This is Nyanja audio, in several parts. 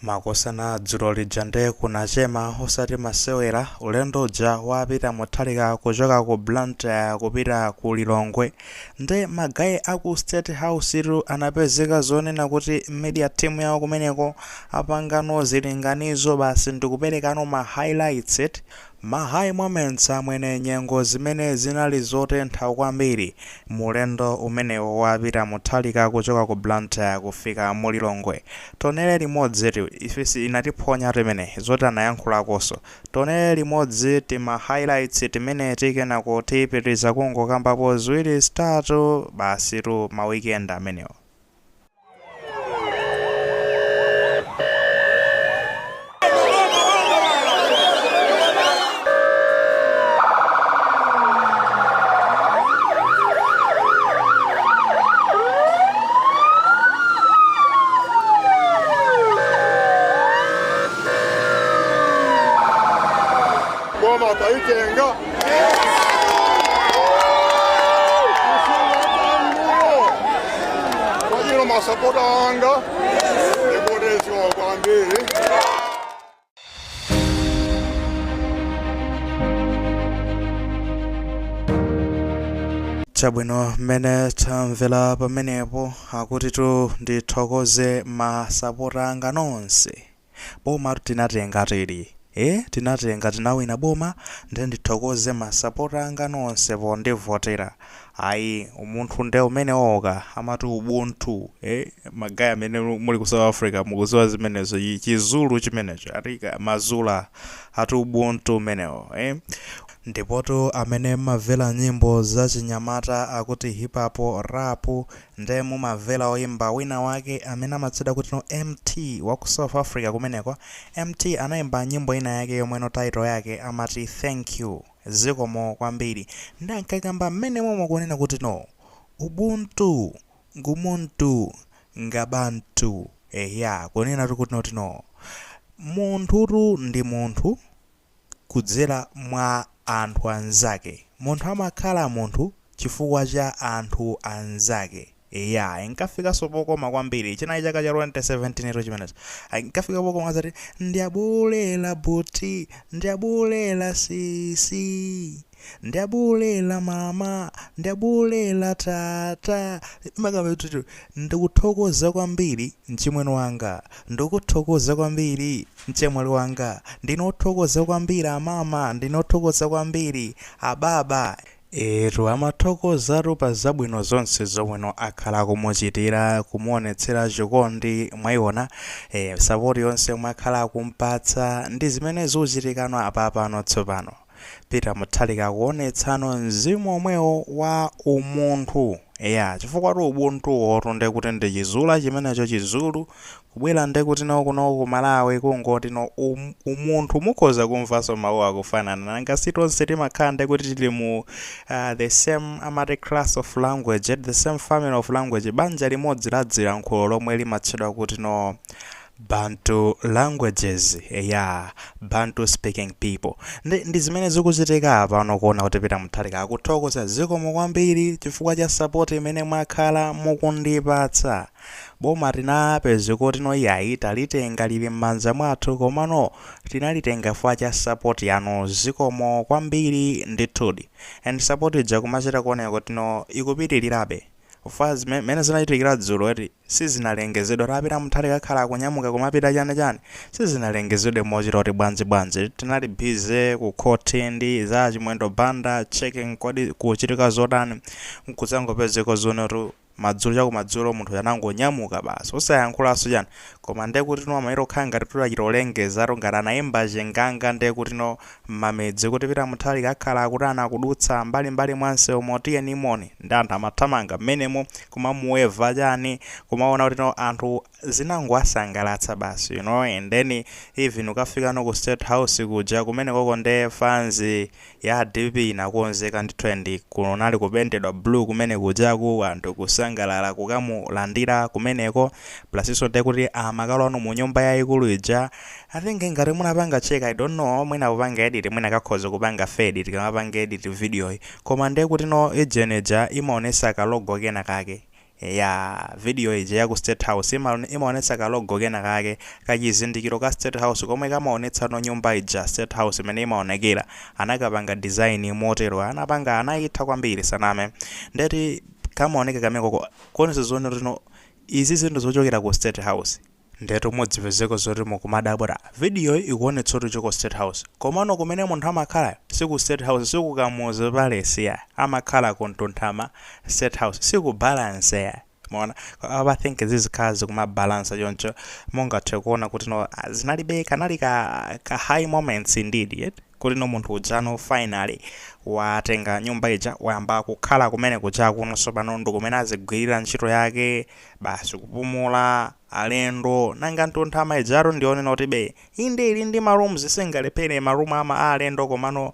Makosana dzulo lija nde kunachema osati masewera, ulendo uja wa Peter Mutharika kuchoka ku Blantyre kupita ku Lilongwe nde ma guy aku state house tu anapezeka zonena kuti media team yawo kumeneko apangano zilinganizo basi ndikuperekano ma highlights eti. Ma high moments amwene nyengo zimene zinali zotentha kwambiri mu ulendo umenewo wa Peter Mutharika kuchoka ku Blantyre kufika mu Lilongwe. Tionere limodzi eti ife inatiphonyatu imeneyi zoti anayankhulakonso. Tionere limodzi tima highlights timeneti kenako tipitiriza kungokambapo ziwiri zitatu basitu ma weekend amenewo. Boma taitenga kwajino masapota anga ndikuti kwambiri. Chabwino, mmene tamvera pamenepo akutitu ndithokoze masapota anga nonse. Boma tinatenga tili tinatenga tinawina boma nde ndithokoze masapota anga nonse pondivotera. Ayi umunthu nde umenewoka amati ubuntu ma guy amene muli ku South Africa mukuziwa zimenezo chizulu chimenecho atika mazula ati ubuntu umenewo. Ndipotu amene mmavela nyimbo za chinyamata akuti hip hop, rap nde mumavela oyimba wina wake amene amatchedwa kuti no Emtee waku South Africa kumeneko. Emtee anayimba nyimbo ina yake yomweno title yake amati Thank You, zikomo kwambiri. Nde ankakamba mmenemomo kunena kuti no Ubuntu ngumuntu ngabantu eya kunenatu kuti noti no munthutu ndi munthu kudzera mwa anthu anzake. Munthu amakhala munthu chifukwa cha anthu anzake. Eya, inkafikanso pokoma kwambiri. Chinali chaka cha 2017 tu chimenecho. Inkafika pokoma zati ndiyabulela bhuti, ndiyabulela sisi, ndiyabulela mama, ndiyabulela tata. Imakamba kuti ndikuthokoza kwambiri mchimwene wanga, ndikuthokoza kwambiri mchemwali wanga, ndinothokoza kwambiri amama, ndinothokoza kwambiri ababa. Eetu amathokozatu pa zabwino zonse zomweno akhala akumuchitira, kumuonetsera chikondi, mwaiona support yonse yomwe akhala akumpatsa ndi zimene zikuchitikano apapano tsopano. Peter Mutharika akuonetsano mzimu omwewo wa umunthu eya chifukwatu ubuntuwotu ndekuti ndi chizula chimenecho chizulu kubwera ndekuti no kuno ku Malawi kungoti no umunthu mukhoza kumvanso mawu akufanana nanga si tonse timakhala ndekuti tili mu the same amati class of language, the same family of language, banja limodzi la dzilankhulo lomwe limatchedwa kuti no Bantu languages eya Bantu speaking people ndi ndi zimene zikuchitika apano kuona kuti Peter Mutharika akuthokoza zikomo kwambiri chifukwa cha support imene mwakhala mukundipatsa. Boma tinapezeka kuti no iyayi talitenga lili mmanja mwathu komano tinalitenga chifukwa cha support yanu zikomo kwambiri ndithudi and support ija kumachita kuoneka kuti no ikupitilirabe chifukwa mmene zinachitikira dzulo eti sizinalengezedwe kuti a Peter Mutharika akhala akunyamuka kumapita chani chani sizinalengezedwe mochita kuti bwanji bwanji tinali busy ku court ndi za Chimwendo Banda checking kodi kuchitika zotani nkudzangopezeka zonetu madzulo chakumadzulo munthu anangonyamuka basi osayankhulanso chani koma nde kuti no amayita kukhala ngati kuti achita kulengezatu ngati anayimba chinganga nde kuti no mmamidzi kuti Peter Mutharika akhala akutani akudutsa mbalimbali mwa msewumo tiyeni moni ndi anthu amathamanga mmenemo kumamuweva chani kumaona kuti no anthu zinangowasangalatsa basi you know and then even ukafika no ku state house kuja kumenekoko nde fans ya dpp inakonzeka ndithu and kunali kupentedwa blue kumene kujaku anthu kusangalala kukamulandira kumeneko plusinso nde kuti amakalowano mu nyumba yayikulu ija I think ngati munapanga check I don't know mwina kupanga edit mwina kakhoza kupanga fade tikamapanga edit video yi koma nde kuti no ijeni ija imaonesa ka logo kena kake. Ya video ija ya ku State House imaonetsa ka logo kena kake, kachizindikiro ka State House komwe kamaonetsa no nyumba ija, State House, imene imaonekera. Anakapanga design motero, anapanga, anayitha kwambiri, saname. Ndeti kamaoneka kamekoko kuonetsa zone tino izi zinthu zochokera ku State House. Ndetu mudzipezeko zoti mukumadabwa, video ikuonetsa kuti ku State House, komano kumene munthu amakhala siku State House, siku Kamuzu Palace ya, amakhala ku Mtunthama State House, siku Balance ya. Maona apa, think zizikhala zikumabalansa choncho. Mungathe kuona kuti no, zinalibe kanali ka high moments indeed, yet kuti no, munthu ujano finally watenga nyumba ija, wayamba kukhala kumene kuja kunonso pano, ndi kumene azigwirira ntchito yake basi, kupumula alendo. Nanga Mtunthama ijaro ndionena kuti be inde ili ndi ma rooms, singalephere ma room ama alendo, komano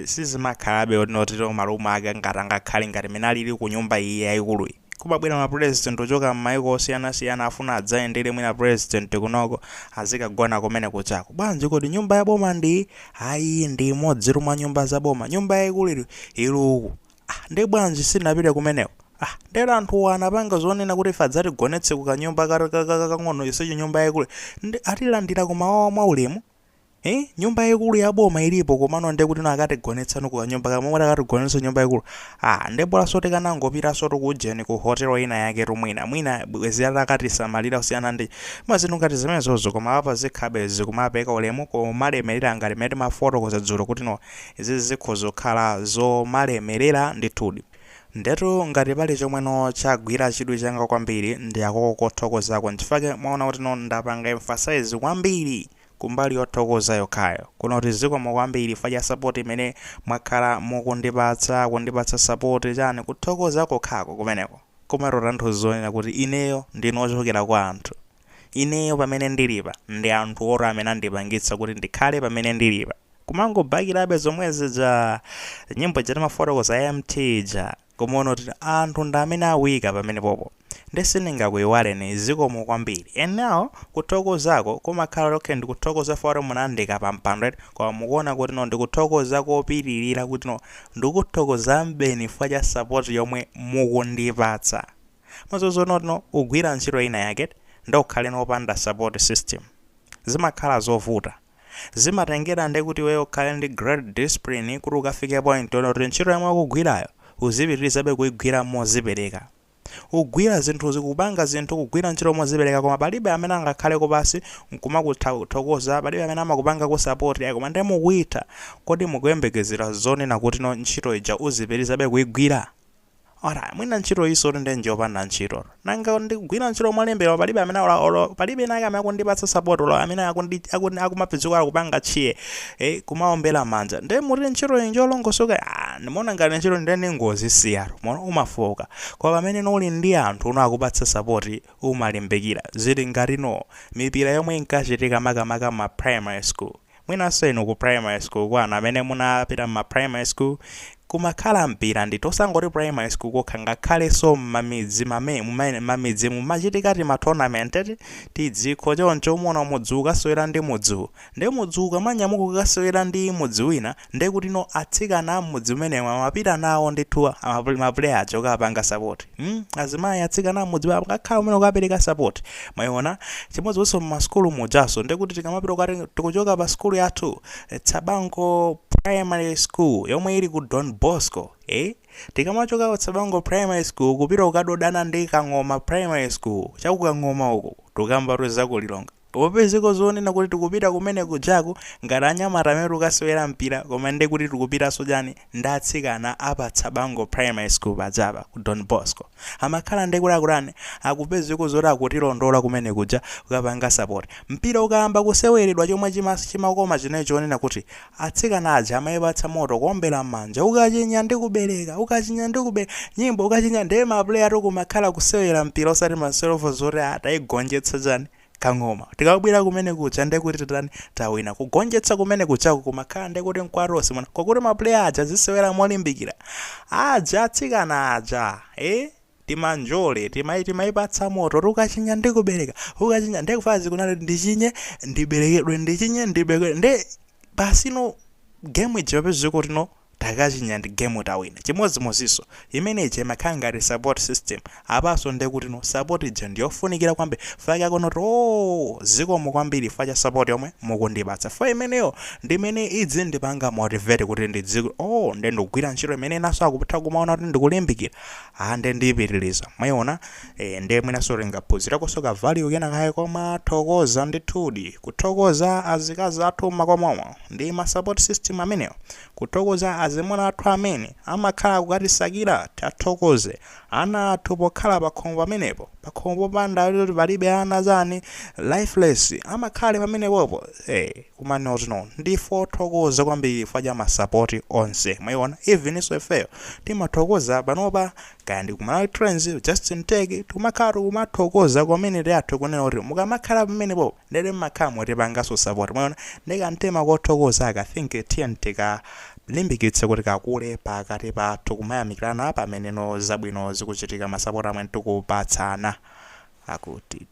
sizimakhalabe notito ma room ake ngati angakhale ngati mene alili ku nyumba iyi yayikuluyi. Kumabwera ma president ochoka m'mayiko osiyanasiyana, afuna adzayendere mwina president kunoko, azikagona kumene kuchako. Bwanji kodi nyumba ya boma ndi ayi, ndi imodzi mwa nyumba za boma, nyumba yayikulu ili uku. Ah, ndi bwanji sinapite kumeneko? Ah, ndero anthu anapanga zonena kuti ife adzatigonetse kukanyumba kang'ono isecho nyumba yayikulu ndi atilandira kumawawa mwaulemu. Eh, nyumba yayikulu ya boma ilipo, komano ndiye kuti akatigonetsano kukanyumba kamwe, akatigonetsa nyumba yayikulu. Ah, ndebolanso tikanangopitanso tikujeni ku hotelo ina yake tumwina mwina bwezi akatisamalira kusiyana ndi mazinthu ngati zimenezozo. Koma apa zikhabe zikumapeka ulemu komalemerera ngati mmene timafotokoza dzulo kuti no, izi zikhoza kukhala zomalemerera ndithudi. Ndetu ngati pali chomweno chagwira chidwi changa kwambiri ndi akoko kothokozako. Nchifukwa mwaona kuti no, ndapanga emphasize kwambiri kumbali yothokoza yokhayo kuno, kuti zikomo kwambiri fa cha support imene mwakhala mukundipatsa, kundipatsa support chani. Kuthokoza kokhako kumeneko komero anthu zonena kuti ineyo ndinochokera kwa anthu, ineyo pamene ndilipa ndi anthu oro amene andipangitsa kuti ndikhale pamene ndilipa. Kumangobakirabe zomwezi za nyimbo jatimafotokoza mt ja, kumaona kuti anthu ndi amene awika pamene popo, ndisindingakuyiwaleni, zikomo kwambiri. And now kuthokozako kumakhala, okay, ndikuthokoza for munandika pa mpando, koma mukuona kuti no, ndikuthokoza kopitirira kuti no, ndikuthokoza mbeni chifukwa cha support yomwe mukundipatsa. Mazozono no, ugwira ntchito ina yake ndokhale nopanda support system, zimakhala zovuta. Zimatengera ndi kuti iweyo ukhale ndi great discipline kuti ukafike point yono kuti ntchito yomwe ukugwirayo uzipitirizabe kuyigwira mozipereka. Ugwira zinthu, zikupanga zinthu, kugwira ntchito mozipereka, koma palibe amene angakhale kopasi nkumakuthokoza, palibe amene amakupanga ku support yako, koma ndiye mukuitha. Kodi mukuyembekezera zonena kuti no, ntchito ija uzipitirizabe kuyigwira? Ora mwina ntchito iso ndi njopanda ntchito. Nanga ndikugwira ntchito mwalembera, palibe amene palibe nake amene akundipatsa support, olo amene akumapezeka akupanga chiye, kumaombera manja, ndiye muti ntchito iyi njolongosoka? Ah, ndimaona ngati ntchito ndiye ndi ngozi siyaro mona umafoka. Koma pamene uli ndi anthu uno akupatsa support, umalimbikira. Zili ngati no mipira yomwe inkachitika makamaka ma primary school. Mwinanso inu ku primary school kwanu, amene munapita ma primary school, kumakhala mpira ndi tosangoti primary school kokha, ngakhalenso mmamidzi mamidzi mumachitika ti tournament tidzikho choncho. Umona mudzi ukasewera ndi mudziwu, ndi mudzi ukamanyamuka kukasewera ndi mudzi wina, ndi kuti no, atsikana amudzi umenemo amapita nawo ndithu ma player aja ukapanga support. Azimayi, atsikana amudzi akakhala umene ukapereka support. Mwayiona chimodzimodzinso mmasukulu mujaso, ndikuti tikamapita ukati tikuchoka pa sukulu yathu, Tsabango Primary School yomwe ili ku Don Bosco, Tikamachoka ku Tsabango Primary School kupita kukadodana ndi Kang'oma Primary School chakukang'oma uko, tukamba zakulilonga, popezeko zonena kuti tikupita kumene kujaku ngati anyamata amene tikasewera mpira, koma ndi kuti tikupitanso chani ndi atsikana apa Tsabango Primary School pajapa ku Don Bosco, amakhala ndi kuti akutani, akupezeko zoti akutilondola kumene kuja kukapanga support. Mpira ukayamba kuseweredwa, chomwe chimakoma chinechi chonena kuti atsikana aja amayipatsa moto, kuombera m'manja, "Ukachinya ndi kubereka, ukachinya ndi kubereka," nyimbo "Ukachinya". Ndiye ma player kumakhala kusewera mpira, osati maserovo zoti atayigonjetsa chani Kang'oma, tikabwera kumene kuja ndekuti titani, tawina. Kugonjetsa kumene kuchako kumakhala ndekuti mkwatosi mwana, kwakuti ma player aja azisewera molimbikira aja, atsikana aja, timanjole timayipatsa moto, "Ukachinya ndi kubereka, ukachinya." Ndekufazi kunali "Ndichinye ndiberekedwe, ndichinye ndiberekedwe." Nde pasino game ija papezeko tino Takachinya ndi game, tawina. Chimodzimodzinso imene ija imakhala ngati support system. Apanso ndekuti no, support ija ndiyofunikira kwambiri. Fake konoti, oh, zikomo kwambiri fa cha support yomwe mukundipatsa. Fa imeneyo ndimene idzi ndipanga motivate kuti ndidziwe, oh, nde ndikugwira ntchito imene naso akupitha kumaona kuti ndikulimbikira, ah, nde ndiyipitiriza. Mwayiona? Nde mwinaso tingaphunzirakonso ka value kena kaye komathokoza ndithudi, kuthokoza azikazi athu makomomo ndi ma support system amenewo, kuthokoza azimuna athu amene amakhala kukatisakira, tathokoze ana athu pokhala pakhomo pamenepo, pakhomo popanda kuti palibe ana zani, lifeless, amakhala pamenepopo. Kumanoti no, ndifothokoza kwambiri fa cha ma support onse. Mwayiona? Even so, ifeyo timathokoza panopa, kaya ndi kumalawi Trends, Justin Tech, timakhala tikumathokoza community yathu kunena kuti mukamakhala pamenepo ndere mmakhala motipanganso support. Mwayiona? Ndikamtima kothokoza aka, think tiye tikalimbikitse kuti kakule pakati pathu, kumayamikirana pameneno zabwino zikuchitika, ma support amwe tikupatsana. Akuti